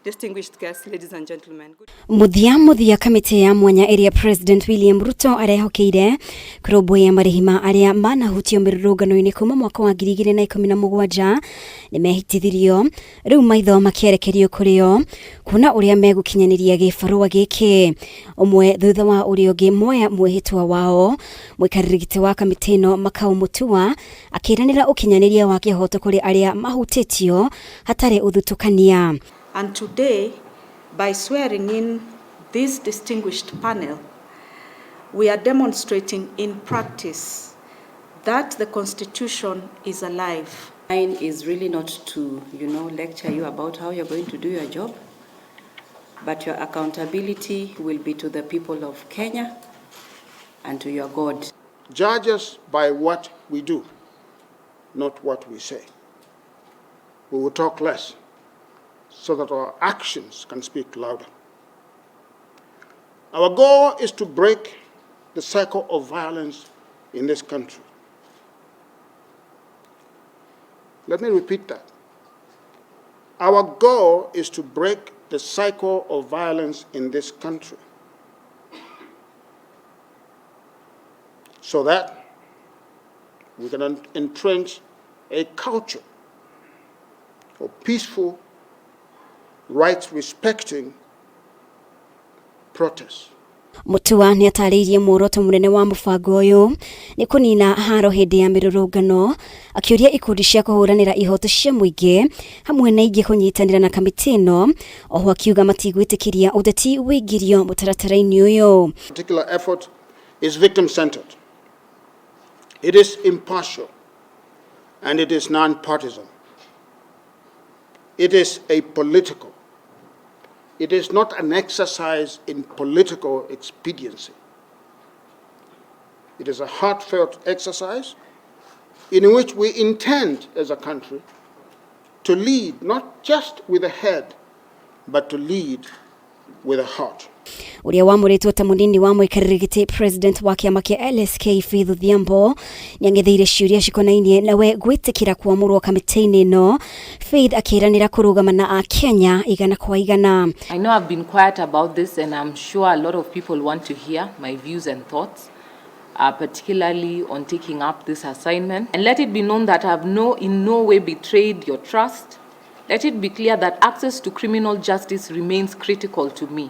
Distinguished guests, ladies and gentlemen. Mũthia mũthia kamĩtĩ ya mwanya ĩrĩa President William Ruto arehokeire kũrũmbũiya marĩhi ma arĩa manahutio mĩrũrũngano-inĩ kuma mwaka wa 2017 nĩmehĩtithirio rĩu maitho makĩerekerio kũrĩ o kuona ũrĩa megũkinyanĩria gĩbarũa gĩkĩ ũmwe thutha wa ũrĩa ũngĩ moya mwĩhĩtwa wao. Mũikarĩri gĩtĩ wa kamĩtĩ ĩno Makau Mutua akĩranĩra ũkinyanĩria wa kĩhoto kũrĩ arĩa mahutĩtio hatarĩ ũthutũkania. And today, by swearing in this distinguished panel, we are demonstrating in practice that the Constitution is alive. Mine is really not to lecture you about how you're going to do your job, but your accountability will be to the people of Kenya and to your God. Judge us by what we do, not what we say. We will talk less so that our actions can speak louder. Our goal is to break the cycle of violence in this country. Let me repeat that. Our goal is to break the cycle of violence in this country so that we can entrench a culture of peaceful, rights-respecting protest. Mutua nĩ atarĩirie muoroto mũnene wa mũbango ũyũ nĩ kũnina haro hĩndĩ ya mĩrũrũngano, akĩũria ikundi cia kũhũranĩra ihoto cia mũingĩ hamwe na ingĩ kũnyitanĩra na kamĩtĩ ĩno, oho akiuga matigwĩtĩkĩria ũteti wĩingĩrio mũtaratara-inĩ ũyũ. Particular effort is victim-centered. It is impartial and it is non-partisan. It is apolitical. It is not an exercise in political expediency. It is a heartfelt exercise in which we intend as a country to lead not just with the head, but to lead with the heart. Ũrĩa wamũrĩtwo ta mũnini wa mũikarĩri gĩtĩ president wa kĩama kĩa LSK Faith Odhiambo nĩang'etheire ciũria cikonainie nawe gwĩtĩkĩra kwamũrwo kamĩtĩ-inĩ ĩno. Faith akĩranĩra kũrũgama na Akenya igana kwa igana. I know I've been quiet about this and I'm sure a lot of people want to hear my views and thoughts, particularly on taking up this assignment. And let it be known that I have in no way betrayed your trust. Let it be clear that access to criminal justice remains critical to me.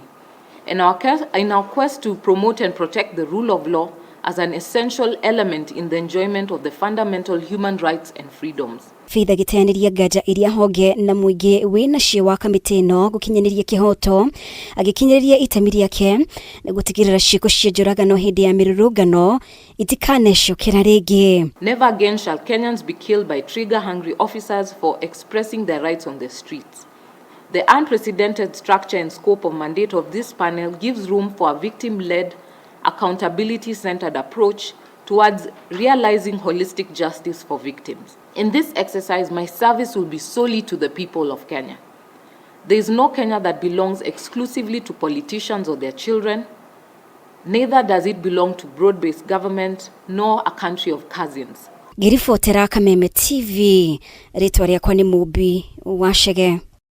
In our quest to promote and protect the rule of law as an essential element in the enjoyment of the fundamental human rights and freedoms. Faith agĩteanĩria nganja iria honge na mũingĩ wĩnacio wa kamĩtĩ ĩno gũkinyanĩria kĩhoto, agĩkinyĩrĩria itemi rĩake na gũtigĩrĩra ciĩko cia njũragano hĩndĩ ya mĩrũrũngano itikanecokera rĩngĩ. Never again shall Kenyans be killed by trigger-hungry officers for expressing their rights on the streets. The unprecedented structure and scope of mandate of this panel gives room for a victim-led, accountability-centered approach towards realizing holistic justice for victims. In this exercise, my service will be solely to the people of Kenya. There is no Kenya that belongs exclusively to politicians or their children. Neither does it belong to broad-based government nor a country of cousins. Ngĩribotera Kameme TV, rĩtwa rĩakwa nĩ Mũmbi wa Chege.